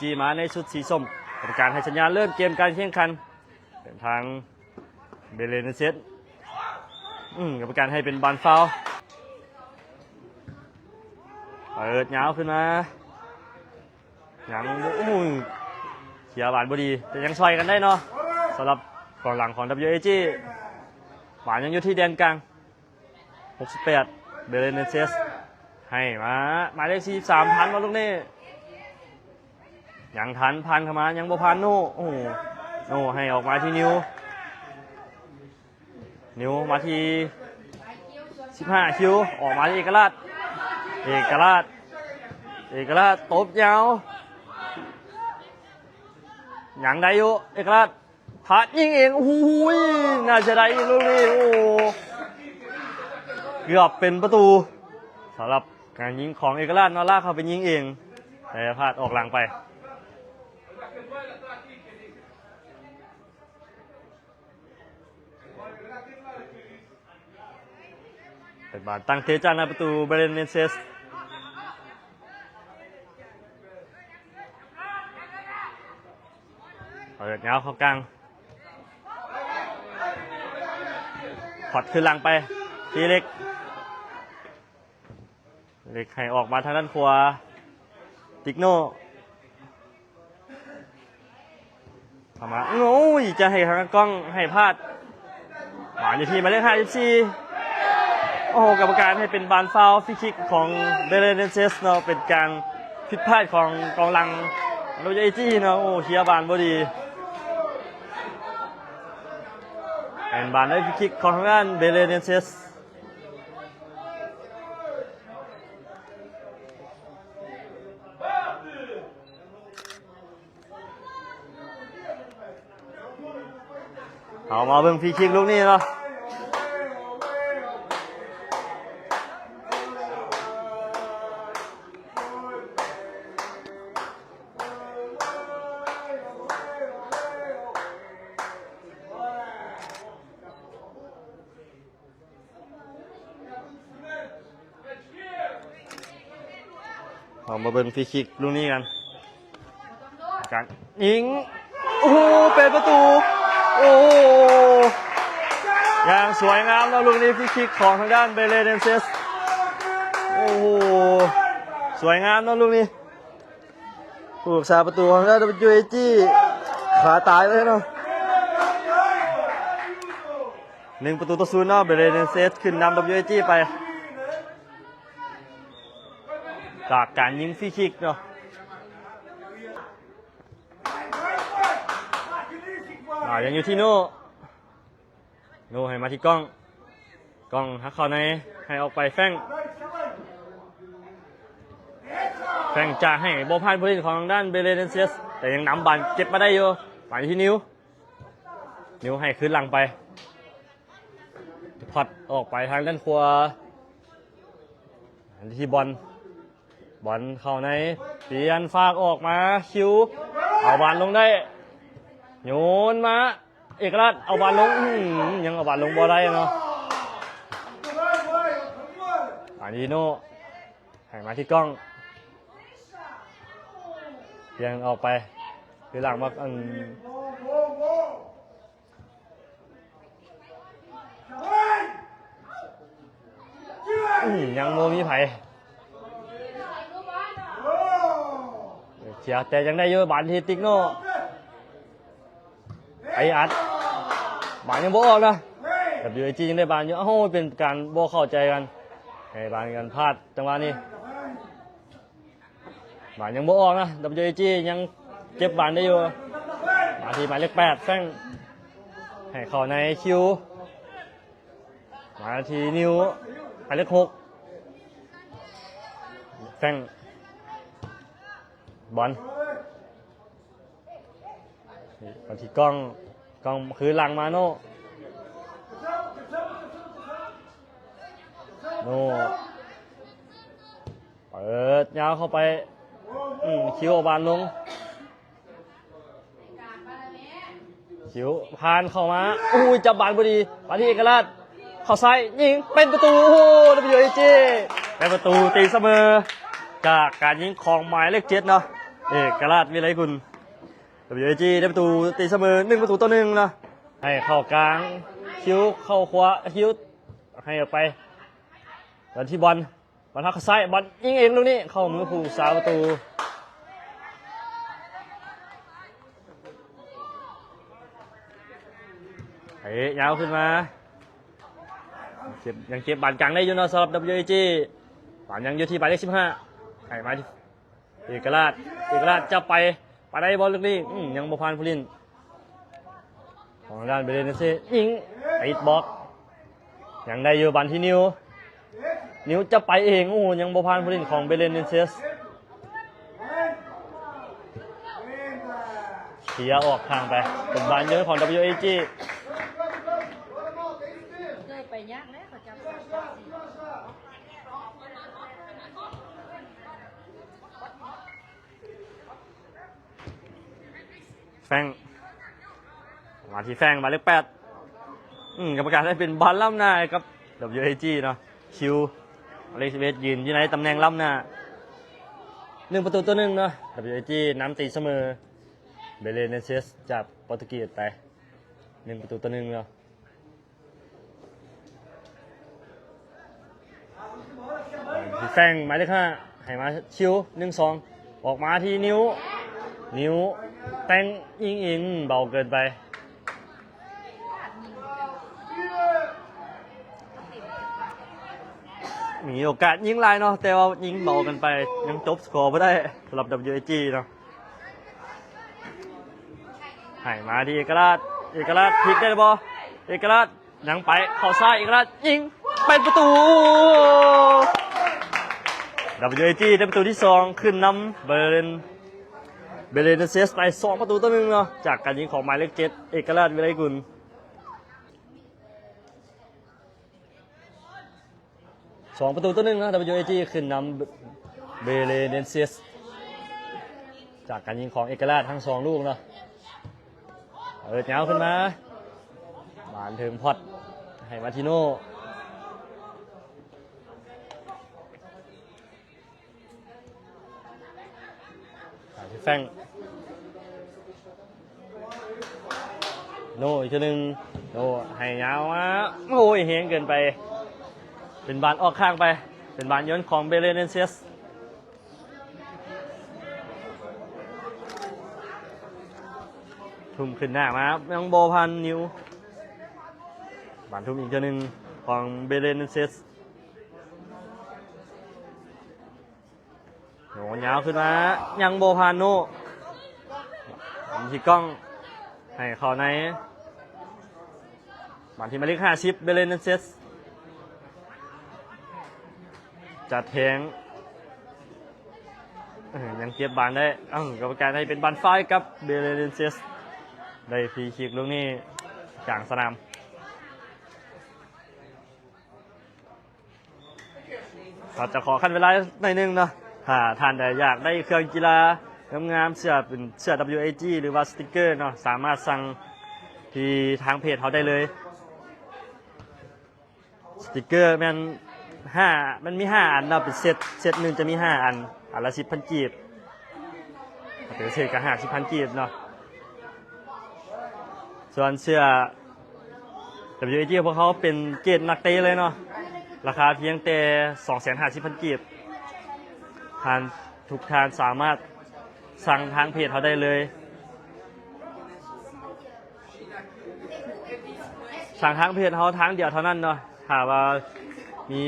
ຈີມາໃນຊຸດສີສົ້ມ. ກຳມະການໃຫ້ສັນຍານເລີ່ມເກມການແຂ່ງຂັນ. ເປັນທາງເບເລເນເຊສ. ອືມ ກຳມະການໃຫ້ເປັນບານຟາວ. ເປີດຍາວຂຶ້ນມາ. ຍັງບໍ່ ໂອ້ຍ ເຄຍບານບໍ່ດີ ແຕ່ຍັງຊ່ອຍກັນໄດ້ເນາະ. ສຳລັບກອງຫຼັງຂອງ WAG ບານຍັງຢູ່ທີ່ແດນກາງ. ຫົກສິບແປດ ເບເລເນເຊສ ໃຫ້ມາ ໝາຍເລກ ສີ່ສິບສາມ ທັນບໍ່ລູກນີ້? ຍັງທັນ ຜ່ານເຂົ້າມາ ຍັງບໍ່ຜ່ານໂນ. ໂອ້ໂຫ ໂນໃຫ້ອອກມາທີ່ນິວ. ນິວມາທີ່ ສິບຫ້າ ຄິວ ອອກມາທີ່ເອກະລາດ. ເອກະລາດ ເອກະລາດຕົບຍາວ ຍັງໄດ້ຢູ່ ເອກະລາດ ພາດຍິງເອງ. ໂອ້ໂຫ ໜ້າເສຍດາຍອີກລູກນີ້. ໂອ້ ເກືອບເປັນປະຕູ ສຳລັບການຍິງຂອງເອກະລາດເນາະ. ລາກເຂົ້າໄປຍິງເອງ ແຕ່ພາດອອກຫຼັງໄປ. ເປັນບານຕັ້ງເຕະຈາກໜ້າປະຕູເບເລເນເຊສ. ເປີດຍາວເຂົ້າກາງ ພອດຄືນຫຼັງໄປທີ່ເລັກ. ເລັກໃຫ້ອອກມາທາງດ້ານຂວາ ຕິກໂນ ເຂົ້າມາ. ໂອ້ຍ ຈະໃຫ້ທາງກ້ອງໃຫ້ພາດ. ມາຢູ່ທີ່ໝາຍເລກ ຫ້າສິບສີ່. ໂອ້ໂຫ ກຳມະການໃຫ້ເປັນບານຟາວ ຟຣີຄິກຂອງເບເລເນເຊສເນາະ. ເປັນການຜິດພາດຂອງກອງຫຼັງ WAG ເນາະ. ໂອ້ ເຄຍບານບໍ່ດີ. ເປັນບານໄດ້ຟຣີຄິກຂອງທາງດ້ານເບເລເນເຊສ. ເຮົາມາເບິ່ງຟຣີຄິກລູກນີ້ເນາະ. ເຮົາມາເບິ່ງຟຣີຄິກລູກນີ້ກັນ. ການຍິງ ໂອ້ໂຫ ເປັນປະຕູ. ໂອ້ໂຫ ຢ່າງສວຍງາມເນາະລູກນີ້ ຟຣີຄິກຂອງທາງດ້ານເບເລເນເຊສ. ໂອ້ໂຫ ສວຍງາມເນາະລູກນີ້. ຜູ້ຮັກສາປະຕູຂອງທາງດ້ານ WAG ຂາຕາຍເລີຍເນາະ. ໜຶ່ງປະຕູຕໍ່ສູນເນາະ ເບເລເນເຊສຂຶ້ນນຳ WAG ໄປ ຈາກການຍິງຟຣີຄິກເນາະ. ອ່າ ຍັງຢູ່ທີ່ໂນ ໂນໃຫ້ມາທີ່ກ້ອງ ກ້ອງຫັກເຂົ້າໃນ ໃຫ້ອອກໄປແຟງ ແຟງຈະໃຫ້ບໍ່ຜ່ານຜູ້ຫຼິ້ນຂອງທາງດ້ານເບເລເນເຊສ ແຕ່ຍັງນຳບານເກັບມາໄດ້ຢູ່. ມາທີ່ນິວ ນິວໃຫ້ຄືນຫຼັງໄປ ພອດອອກໄປທາງດ້ານຂວາ ທີ່ບອນ ບອນເຂົ້າໃນ ປ່ຽນຟາກອອກມາ ຄິວ ເອົາບານລົງໄດ້ ໂຍນມາ ເອກະລາດ ເອົາບານລົງ ອືມ ຍັງເອົາບານລົງບໍ່ໄດ້ເນາະ. ອານີໂນ ໃຫ້ມາທີ່ກ້ອງ ປ່ຽນອອກໄປ ຄືຫຼັງມາ ອັນ ອືມ ຍັງບໍ່ມີໃຜ ເສຍ ແຕ່ຍັງໄດ້ຢູ່ ບານທີ່ຕິກໂນ ໄອອັດ ບານຍັງບໍ່ອອກນະ WAG ຍັງໄດ້ບານຢູ່. ເອົ້າ ເປັນການບໍ່ເຂົ້າໃຈກັນ ໃຫ້ບານກັນພາດ ຈັງຫວະນີ້ ບານຍັງບໍ່ອອກນະ WAG ຍັງເກັບບານໄດ້ຢູ່. ມາທີ່ໝາຍເລກແປດ ແຟງ ໃຫ້ເຂົ້າໃນຄິວ ມາທີ່ນິວ ໝາຍເລກຫົກ ແຟງ ບອນ ມາທີ່ກ້ອງ ກ້ອງຄືນຫຼັງມາໂນ ໂນ ເປີດຍາວເຂົ້າໄປ ອືມ ຄິວເອົາບານລົງ ຄິວຜ່ານເຂົ້າມາ ໂອ້ຍ ຈັບບານບໍ່ດີ ມາທີ່ເອກະລາດ ເຂົ້າຊ້າຍ ຍິງ ເປັນປະຕູ ໂອ້ໂຫ WAG ໄດ້ປະຕູຕີສະເໝີ ຈາກການຍິງຂອງໝາຍເລກເຈັດເນາະ. ເອກະລາດ ວິໄລກຸນ WAG ໄດ້ປະຕູຕີສະເໝີ ໜຶ່ງປະຕູຕໍ່ໜຶ່ງເນາະ. ໃຫ້ເຂົ້າກາງ ຄິວເຂົ້າຂວາ ຄິວໃຫ້ອອກໄປ ບອນທີ່ບອນ ບອນເຂົ້າຊ້າຍ ບອນຍິງເອງລູກນີ້ ເຂົ້າມືຜູ້ສາປະຕູ ເຕະຍາວຂຶ້ນມາ ເກັບ ຍັງເກັບບານກາງໄດ້ຢູ່ເນາະ ສຳລັບ WAG. ບານຍັງຢູ່ທີ່ໝາຍເລກສິບຫ້າ ໃຫ້ມາທີ່ ເອກະລາດ ເອກະລາດຈັບໄປ ປາໄດ້ບໍ່ລູກນີ້ ອືມ ຍັງບໍ່ຜ່ານຜູ້ຫຼິ້ນ ຂອງທາງດ້ານເບເລເນເຊ ຍິງ ຕິດບລັອກ ຍັງໄດ້ຢູ່ ບານທີ່ນິວ ນິວຈັບໄປເອງ ໂອ້ ຍັງບໍ່ຜ່ານຜູ້ຫຼິ້ນຂອງເບເລເນເຊ ເຄຍອອກຂ້າງໄປ ເປັນບານເຢີນຂອງ WAG. ເກີດໄປຍາກແລ້ວ ເຂົາຈັບສາມ ແຟງ ມາທີ່ແຟງ ໝາຍເລກແປດ ອືມ ກຳມະການໃຫ້ເປັນບານລ້ຳໜ້າໃຫ້ກັບ WAG ເນາະ ຄິວ ໝາຍເລກສິບເອັດ ຢືນຢູ່ໃນຕຳແໜ່ງລ້ຳໜ້າ ໜຶ່ງປະຕູຕໍ່ໜຶ່ງເນາະ WAG ນຳຕີສະເໝີ ເບເລເນເຊສ ຈາກໂປຣຕຸເກດໄປ ໜຶ່ງປະຕູຕໍ່ໜຶ່ງເນາະ. ແຟງ ໝາຍເລກຫ້າ ໃຫ້ມາ ຄິວ ໜຶ່ງສອງ ອອກມາທີ່ນິວ ນິວ ແຕ່ງຍິງເອງ ເບົາເກີນໄປ ມີໂອກາດຍິງຫຼາຍເນາະ ແຕ່ວ່າຍິງເບົາເກີນໄປ ຍັງຈົບສະກໍບໍ່ໄດ້ ສຳລັບ WAG ເນາະ. ໃຫ້ມາທີ່ເອກະລາດ ເອກະລາດພິກໄດ້ບໍ່ ເອກະລາດ ຍັງໄປເຂົ້າຊ້າຍ ເອກະລາດຍິງ ເປັນປະຕູ WAG ໄດ້ປະຕູທີສອງ ຂຶ້ນນຳ ເບເລນ ເບເລນເຊສ ໄປສອງປະຕູຕໍ່ໜຶ່ງເນາະ ຈາກການຍິງຂອງໝາຍເລກເຈັດ ເອກະລາດ ວິໄລກຸນ. ສອງປະຕູຕໍ່ໜຶ່ງເນາະ WAG ຂຶ້ນນຳ ເບເລເນເຊສ ຈາກການຍິງຂອງເອກະລາດທັງສອງລູກເນາະ ເປີດຍາວຂຶ້ນມາ ບານເຖິງພອດ ໃຫ້ມາທີໂນ ຫາທີ່ແຟງ ໂນອີກເທື່ອໜຶ່ງ ໂນໃຫ້ຍາວມາ ໂອ້ຍ ແຮງເກີນໄປ ເປັນບານອອກຂ້າງໄປ ເປັນບານໂຍນຂອງ ເບເລເນເຊສ ທຸ່ມຂຶ້ນໜ້າມາ ຍັງບໍ່ຜ່ານນິວ ບານທຸ່ມອີກເທື່ອໜຶ່ງຂອງ ເບເລເນເຊສ. ໂຍນຍາວຂຶ້ນມາ ຍັງບໍ່ຜ່ານໂນ ທີ່ກ້ອງ ໃຫ້ເຂົ້າໃນ ມາທີ່ໝາຍເລກຫ້າສິບ ເບເລນເຊສ ຈະແທງ ເອີ ຍັງເກັບບານໄດ້ ເອົ້າ ກຳມະການໃຫ້ເປັນບານຟາວໃຫ້ກັບ ເບເລນເຊສ ໄດ້ຟຣີຄິກລູກນີ້ກາງສະໜາມ. ກໍຈະຂໍຂັ້ນເວລາໜ້ອຍໜຶ່ງເນາະ ຖ້າທ່ານໃດຢາກໄດ້ເຄື່ອງກິລາງາມໆ ເສື້ອເປັນເສື້ອ WAG ຫຼືວ່າສະຕິກເກີເນາະ ສາມາດສັ່ງທີ່ທາງເພຈເຮົາໄດ້ເລີຍ. ສະຕິກເກີແມ່ນຫ້າ ມັນມີຫ້າອັນເນາະ ເປັນເຊັດ ເຊັດໜຶ່ງຈະມີຫ້າອັນ ອັນລະສິບພັນກີບ ເປັນເຊັດກໍຫ້າສິບພັນກີບເນາະ. ສ່ວນເສື້ອ WAG ຂອງພວກເຮົາເປັນເກຣດນັກເຕະເລີຍເນາະ ລາຄາພຽງແຕ່ສອງແສນຫ້າສິບພັນກີບ ທ່ານ ທຸກທ່ານສາມາດສັ່ງທາງເພຈເຮົາໄດ້ເລີຍ ສັ່ງທາງເພຈເຮົາທາງດຽວເທົ່ານັ້ນເນາະ. ຖ້າວ່າມີ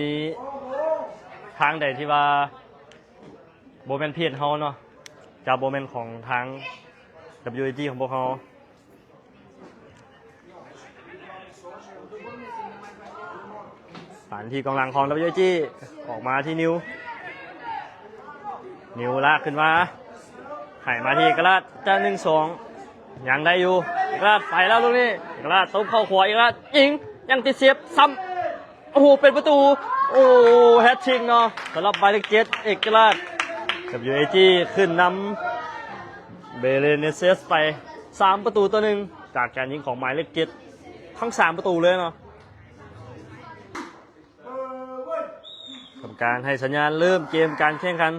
ທາງໃດທີ່ວ່າບໍ່ແມ່ນເພຈເຮົາເນາະ ຈະບໍ່ແມ່ນຂອງທາງ WAG ຂອງພວກເຮົາ. ປັນທີ່ກອງຫຼັງຂອງ WAG ອອກມາທີ່ນິວ ນິວລາກຂຶ້ນມາ ໃຫ້ມາທີ່ເອກະລາດ ຈະໜຶ່ງສອງ ຍັງໄດ້ຢູ່ ເອກະລາດໄປແລ້ວລູກນີ້ ເອກະລາດຕົບເຂົ້າຂວາ ເອກະລາດຍິງ ຍັງຕິດເຊບຊ້ຳ ໂອ້ໂຫ ເປັນປະຕູ ໂອ້ ແຮັດທຣິກເນາະ ສຳລັບໝາຍເລກເຈັດ ເອກະລາດ WAG ຂຶ້ນນຳ ເບເລເນເຊສ ໄປສາມປະຕູຕໍ່ໜຶ່ງ ຈາກການຍິງຂອງໝາຍເລກເຈັດ ທັງສາມປະຕູເລີຍເນາະ. ກຳມະການໃຫ້ສັນຍານເລີ່ມເກມການແຂ່ງຂັນ.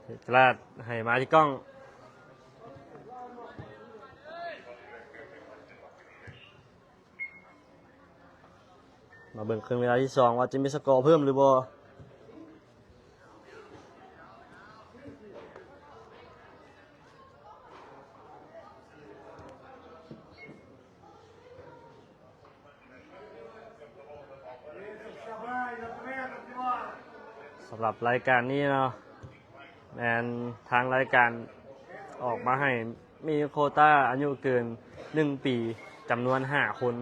ເອກະລາດໃຫ້ມາທີ່ກ້ອງ. ມາເບິ່ງເຄິ່ງເວລາທີສອງວ່າຈະມີສະກໍເພີ່ມຫຼືບໍ່. ສຳລັບລາຍການນີ້ເນາະ ແມ່ນທາງລາຍການອອກມາໃຫ້ມີໂຄຕ້າອາຍຸເກີນໜຶ່ງປີ ຈຳນວນຫ້າຄົນ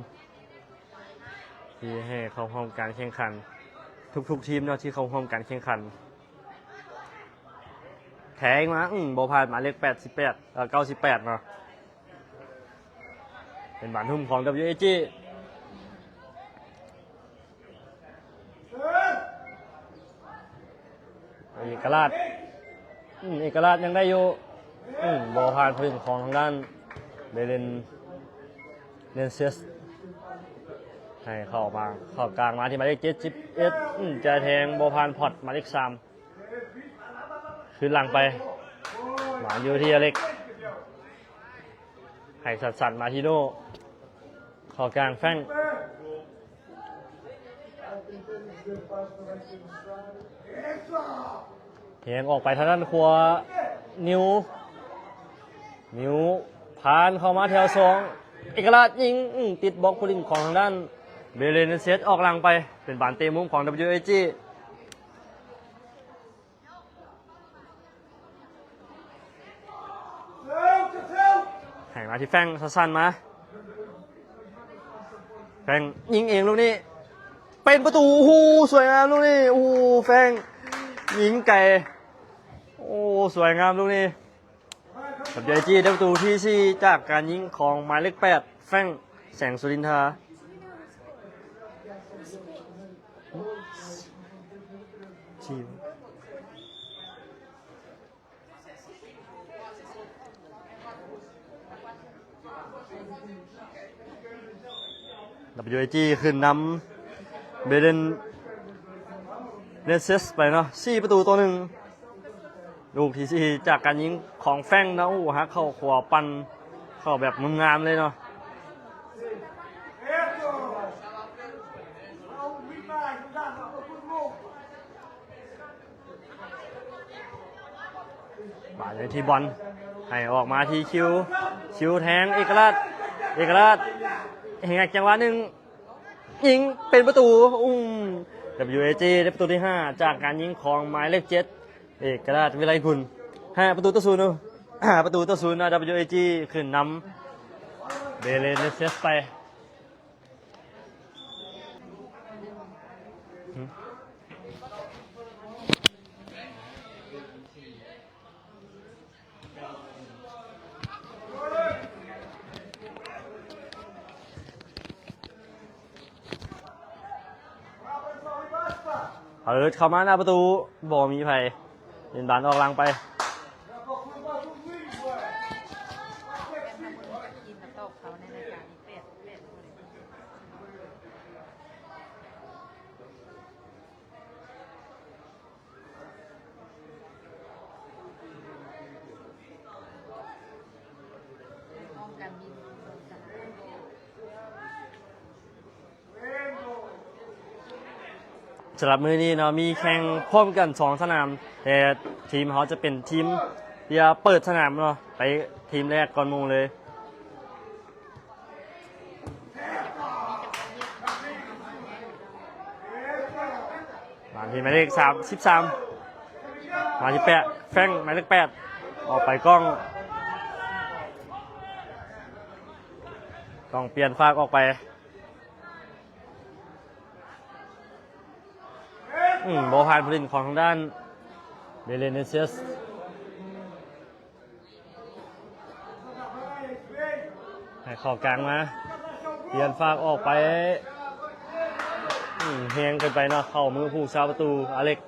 ທີ່ໃຫ້ເຂົ້າຮ່ວມການແຂ່ງຂັນ ທຸກໆທີມເນາະ ທີ່ເຂົ້າຮ່ວມການແຂ່ງຂັນ. ແທງມາ ອືມ ບໍ່ຜ່ານ ໝາຍເລກແປດສິບແປດ ເອີ ເກົ້າສິບແປດເນາະ. ເປັນບານຫຸ້ມຂອງ WAG. ເອກະລາດ ອືມ ເອກະລາດຍັງໄດ້ຢູ່ ອືມ ບໍ່ຜ່ານຜູ້ຫຼິ້ນຂອງທາງດ້ານ Berlin Netzer. ໃຫ້ເຂົ້າມາ ເຂົ້າກາງມາທີ່ໝາຍເລກເຈັດສິບເອັດ ອືມ ຈ່າຍແທງບໍ່ຜ່ານ Pott ໝາຍເລກສາມ ຄືນຫຼັງໄປ ມາຢູ່ທີ່ອາເລັກ ໃຫ້ສັດສັນມາທີ່ໂນ່ ເຂົ້າກາງ Frank ແທງອອກໄປທາງດ້ານຂວາ ນິວ ນິວ ຜ່ານເຂົ້າມາແຖວສອງ ເອກະລາດຍິງ ອືມ ຕິດບລັອກຜູ້ຫຼິ້ນຂອງທາງດ້ານ Berlin Netzer ອອກຫຼັງໄປ ເປັນບານເຕະມຸມຂອງ WAG. ໃຫ້ມາທີ່ Frank ສັ້ນໆມາ Frank ຍິງເອງລູກນີ້ ເປັນປະຕູ ໂອ້ໂຫ ສວຍງາມລູກນີ້ ໂອ້ໂຫ Frank ຍິງໄກ ໂອ້ ສວຍງາມລູກນີ້. WAG ໄດ້ປະຕູທີສີ່ຈາກການຍິງຂອງໝາຍເລກແປດ Frank ແສງສຸລິນທາ. WAG ຂຶ້ນນຳ Berlin Netzer ໄປເນາະ ສີ່ປະຕູຕໍ່ໜຶ່ງ. ລູກທີສີ່ຈາກການຍິງຂອງ Frank ເນາະ ໂອ້ ຫັກເຂົ້າຂວາ ປັ່ນເຂົ້າແບບງາມໆເລີຍເນາະ. ບາດໄປທີ່ບອນ ໃຫ້ອອກມາທີ່ຄິວ ຄິວແທງ ເອກະລາດ ເອກະລາດ ເຮັດຈັ່ງຫວະໜຶ່ງ ຍິງເປັນປະຕູ ອືມ WAG ໄດ້ປະຕູທີຫ້າຈາກການຍິງຂອງໝາຍເລກເຈັດ ເອກະລາດ ວິໄລກຸນ. ຫ້າປະຕູຕໍ່ສູນເນາະ ຫ້າປະຕູຕໍ່ສູນເນາະ WAG ຂຶ້ນນຳ Berlin Netzer ໄປ. ເປີດເຂົ້າມາໜ້າປະຕູ ບໍ່ມີໃຜ ເປັນບານອອກຫຼັງໄປ. ສຳລັບມື້ນີ້ເນາະ ມີແຂ່ງພ້ອມກັນສອງສະໜາມ ແຕ່ທີມເຮົາຈະເປັນທີມທີ່ເປີດສະໜາມເນາະ ໄປທີມແລກກ່ອນໝູ່ເລີຍ. ມາທີ່ໝາຍເລກສາມສິບສາມ ມາທີ່ແປດ Frank ໝາຍເລກແປດ ອອກໄປກ້ອງ ຕ້ອງປ່ຽນຟາກອອກໄປ ອືມ ບໍ່ຜ່ານຜູ້ຫຼິ້ນຂອງທາງດ້ານ Berlin Netzer. ໃຫ້ເຂົ້າກາງມາ ປ່ຽນຟາກອອກໄປ ອືມ ແຮງເກີນໄປເນາະ ເຂົ້າມືຜູ້ສາປະຕູ ອາເລັກ.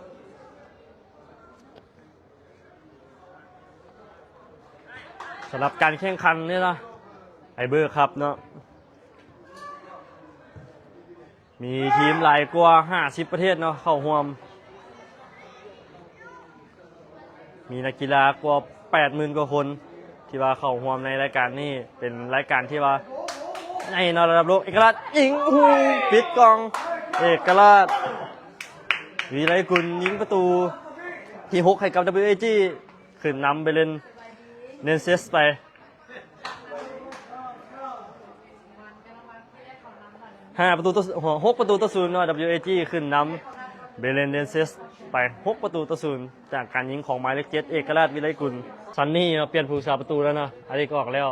ສຳລັບການແຂ່ງຂັນນີ້ເນາະ Iber Cup ເນາະ ມີທີມຫຼາຍກວ່າຫ້າສິບປະເທດເນາະເຂົ້າຮ່ວມ. ມີນັກກິລາກວ່າແປດໝື່ນກວ່າຄົນ ທີ່ວ່າເຂົ້າຮ່ວມໃນລາຍການນີ້ ເປັນລາຍການທີ່ວ່າໃຫຍ່ເນາະ ລະດັບໂລກ. ເອກະລາດຍິງ ໂອ້ໂຫ ປິດກ່ອງ ເອກະລາດ ວິໄລກຸນ ຍິງປະຕູທີຫົກໃຫ້ກັບ WAG ຂຶ້ນນຳ Belenenses ໄປ ຫ້າປະຕູຕໍ່ ຫົກປະຕູຕໍ່ສູນເນາະ WAG ຂຶ້ນນຳ Belenenses ໄປຫົກປະຕູຕໍ່ສູນ ຈາກການຍິງຂອງໝາຍເລກເຈັດ ເອກະລາດ ວິໄລກຸນ. ຊັນນີເນາະ ປ່ຽນຜູ້ຮັກສາປະຕູແລ້ວເນາະ ອາເລັກອອກແລ້ວ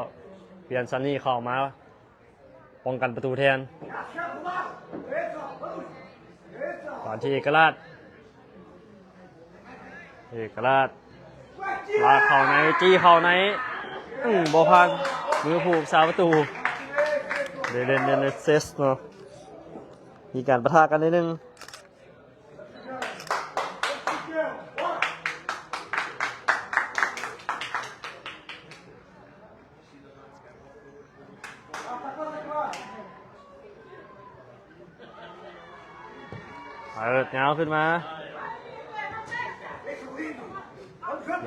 ປ່ຽນຊັນນີເຂົ້າມາປ້ອງກັນປະຕູແທນ. ຕອນທີ່ເອກະລາດ ເອກະລາດ ລາກເຂົ້າໃນ ຈີ້ເຂົ້າໃນ ອືມ ບໍ່ຜ່ານມືຜູ້ຮັກສາປະຕູ Belenenses ເນາະ ມີການປະທະກັນໜ້ອຍໜຶ່ງ. ເປີດຍາວຂຶ້ນມາ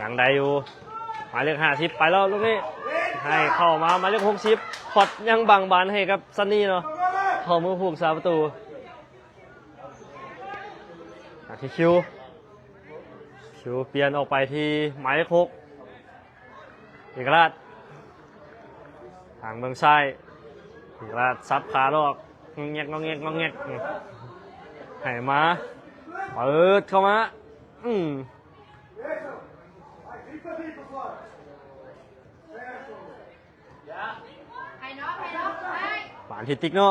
ຍັງໄດ້ຢູ່ ໝາຍເລກຫ້າສິບໄປແລ້ວລູກນີ້ ໃຫ້ເຂົ້າມາໝາຍເລກຫົກສິບ ພອດຍັງບັງບານໃຫ້ກັບຊັນນີເນາະ ເຂົ້າມືຜູ້ຮັກສາປະຕູ ມາທີ່ຄິວ ຄິວປ່ຽນອອກໄປທີ່ໝາຍເລກຫົກ ເອກະລາດ ທາງເບື້ອງຊ້າຍ ເອກະລາດສັບຂາຫຼອກ ງອແງກ ງອແງກ ງອແງກ ໃຫ້ມາ ເປີດເຂົ້າມາ ອືມ ບານທີ່ຕິກໂນ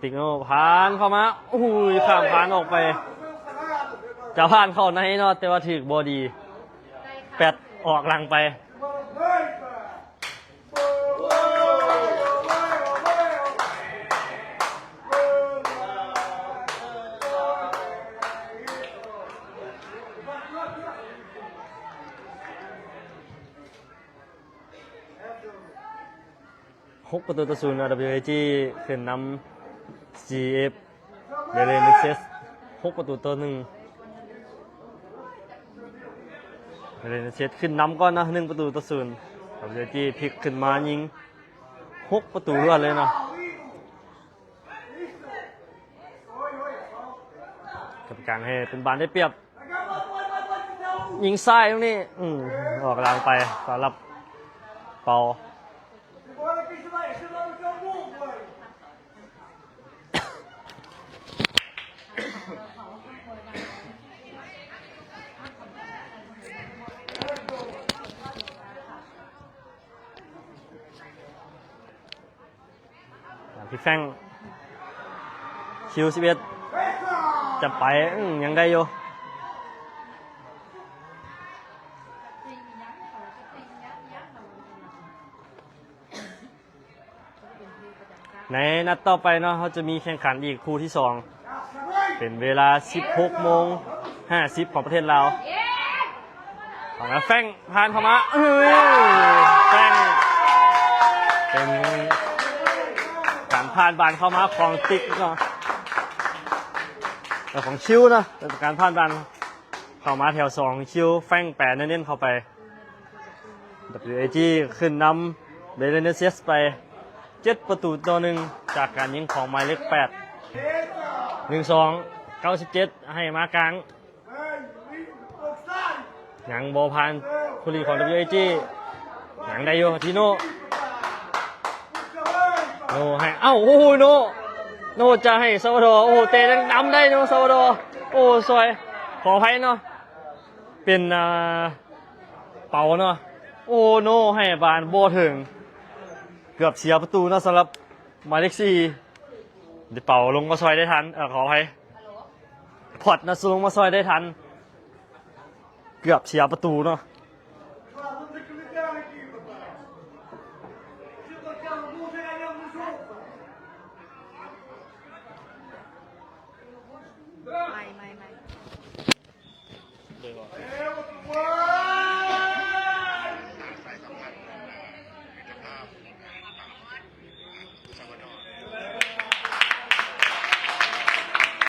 ຕິກໂນຜ່ານເຂົ້າມາ ໂອ້ຍ ຂ້າມຄານອອກໄປ ຈະຜ່ານເຂົ້າໃນເນາະ ແຕ່ວ່າຖືກບໍ່ດີ ແປັດອອກຫຼັງໄປ. ຫົກປະຕູຕໍ່ສູນ WAG ຂຶ້ນນຳ CF Belenenses ຫົກປະຕູຕໍ່ໜຶ່ງ Belenenses ຂຶ້ນນຳກ່ອນເນາະ ໜຶ່ງປະຕູຕໍ່ສູນ WAG ພິກຂຶ້ນມາຍິງຫົກປະຕູລວດເລີຍເນາະ. ກຳມະການໃຫ້ເປັນບານໄດ້ປຽບ ຍິງຊ້າຍຕຣົງນີ້ ອືມ ອອກຫຼັງໄປສຳລັບເປົາ. ທີ່ແຟງ ຄິວສິບເອັດ ຈະໄປ ອືມ ຍັງໄດ້ຢູ່. ໃນນັດຕໍ່ໄປເນາະ ເຮົາຈະມີແຂ່ງຂັນອີກຄູ່ທີສອງ ເປັນເວລາສິບຫົກໂມງຫ້າສິບຂອງປະເທດລາວ. ເຂົ້າມາແຟງ ຜ່ານເຂົ້າມາ ເອີ ແຟງ ເປັນການຜ່ານບານເຂົ້າມາຂອງຕິກເນາະ ເອີ ຂອງຄິວເນາະ ເປັນການຜ່ານບານເຂົ້າມາແຖວສອງ ຄິວແຟງແປເນັ້ນໆເຂົ້າໄປ. WAG ຂຶ້ນນຳ Belenenses ໄປເຈັດປະຕູຕໍ່ໜຶ່ງ ຈາກການຍິງຂອງໝາຍເລກແປດ ໜຶ່ງສອງ ເກົ້າສິບເຈັດ ໃຫ້ມາກາງ ຍັງບໍ່ຜ່ານຜູ້ຫຼິ້ນຂອງ WAG ຍັງໄດ້ຢູ່ ທີ່ໂນ ໂນໃຫ້ ເອົ້າ ໂອ້ໂຫ ໂນ ໂນຈະໃຫ້ຊາວາດໍ ໂອ້ ເຕະນຳໄດ້ເນາະ ຊາວາດໍ ໂອ້ ຊ່ອຍ ຂໍອະໄພເນາະ ເປັນ ອ່າ ເປົາເນາະ ໂອ້ ໂນໃຫ້ບານບໍ່ເຖິງ ເກືອບເສຍປະຕູເນາະ ສຳລັບໝາຍເລກສີ່ ເປັາລົງມາຊ່ອຍໄດ້ທັນ ເອີ ຂໍອະໄພ ພອດນະ ລົງມາຊ່ອຍໄດ້ທັນ ເກືອບເສຍປະຕູເນາະ.